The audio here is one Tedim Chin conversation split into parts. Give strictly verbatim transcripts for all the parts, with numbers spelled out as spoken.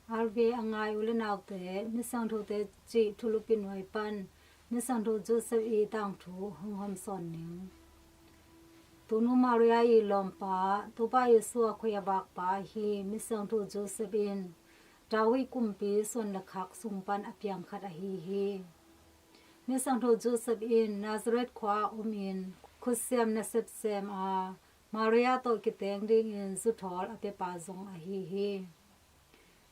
R V A ngai u le naute, Misiangthote cih thulupi nuai pan Misiangtho Joseph i tangthu hong hawmsawn ning. Tonu Maria i lawmpa, Topa Jesu a khoi a vakpa ahi Misiangtho Joseph in David kumpi suan le khak sung pan a piang khat ahi hi. Misiangtho Joseph in Nazareth khua ah om in khutsiam nasep sem a, Maria tawh kiteng dingin zuthawl a piapa zong ahi hi.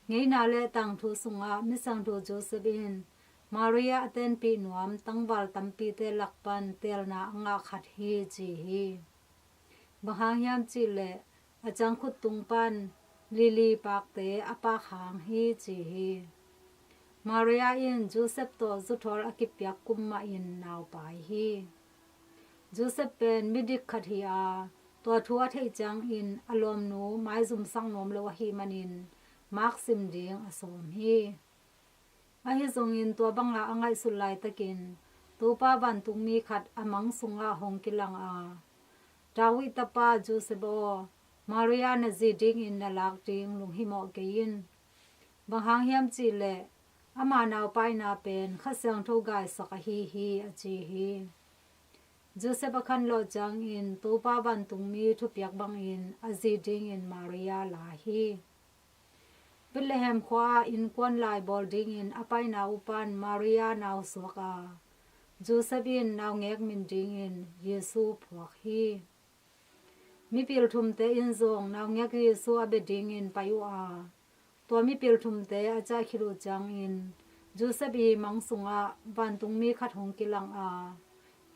Ngeina le tangthu sungah Misiangtho Joseph in Maria a tenpih nuam tangval tampite lak pan teelna a ngah khat hi ci hi. Bang hang hiam cih leh a ciangkhut tung pan lili pakte a pak hang hi ci hi. Maria in Joseph tawh zuthawl a kipiak kum mahin naupai hi. Joseph pen midik khat hi a, tua thu a theih ciangin a lawmnu maizumsak nuam lo ahih manin maksim ding a sawm hi. Ahi zongin tua banga a ngaihsut laitakin Topa vantungmi khat a mang sungah hong kilang a, David tapa Joseph aw, Maria na zi dingin na lak ding lunghimawh kei in. Bang hang hiam cih leh ama naupaina pen Kha Siangtho gaisak ahi hi a ci hi. Joseph a khanlawh ciangin Topa vantungmi thupiak bangin a zi dingin Maria la hi. Bethlehem khua ah innkuan lai bawl dingin a paina uh pan Maria nau suak a, Joseph in naungek min dingin Jesu phuak hi. Mipil thumte in zong naungek Jesu a bia dingin pai uh a, tua mipil thumte a ciah khit uh ciangin Joseph i mang sungah vantungmi khat hong kilang a,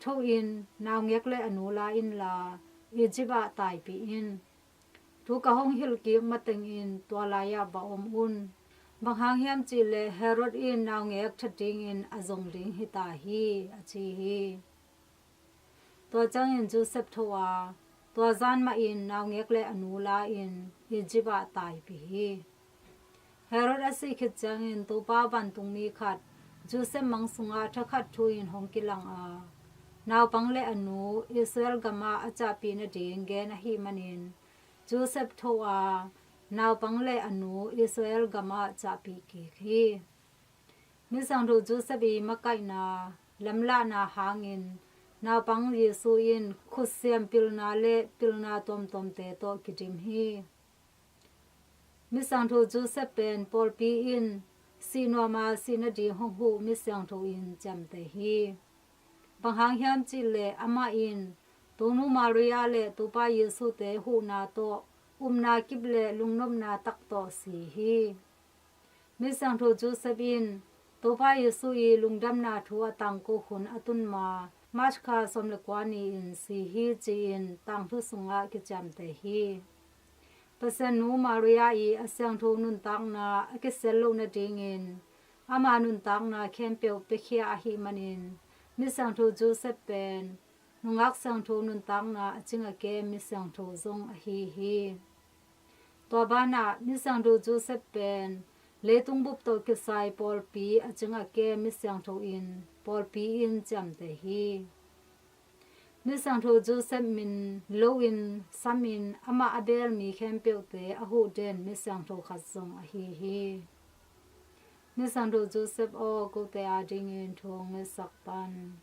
tho in, naungek le a nu la inla Egypt ah taipih in. Thu ka hong hilh kik matengin tua lai-ah va om un. Bang hang hiam cih leh Herod in naungek that dingin a zong ding hi ta hi a ci hi. Tua ciangin Joseph tho a, tua zan mahin naungek le a nu la-in Egypt ah taipih hi. Herod a sih khit ciangin Topa vantungmi khat Joseph mang sungah thakhat thu-in hong kilang a, naupang le a nu Israel gamah a ciahpih nading gen ahih manin Joseph tho a, naupang le a nu Israel gamah ciahpih kik hi. Misiangtho Joseph i makaihna lamlahna hangin naupang Jesu in khutsiam pilna le pilna tuamtuamte tawh kidim hi. Misiangtho Joseph pen pawlpi in sih nuama sih nading hong huh misiangtho in ciamteh hi. Bang hang hiam cih leh amah in Tonu Maria le Topa Jesu-te huhna tawh upna kip le lungnopna tak tawh si hi. Misiangtho Joseph in Topa Jesu i lungdamna thu a tangko hun a tun ma March kha sawm le kua ni-in si hi ci-in tangthu sungah kiciamteh hi. Pasian nu Maria i a siangtho nuntakna a kisiat loh nadingin ama nuntakna khempeuh piakhia ahih manin Misiangtho Joseph pen nungak siangtho nuntakna a cing a kem misiangtho zong ahi hi. Tua banah Misiangtho Joseph pen leitung bup tawh kisai pawlpi a cing a kem misiangtho in pawlpi in ciamteh hi. Misiangtho Joseph min loin samin amah a beel mi khempeuhte a huhden misiangtho khat zong ahi hi. Misiangtho Joseph aw, kote adingin thu hong ngetsak pan.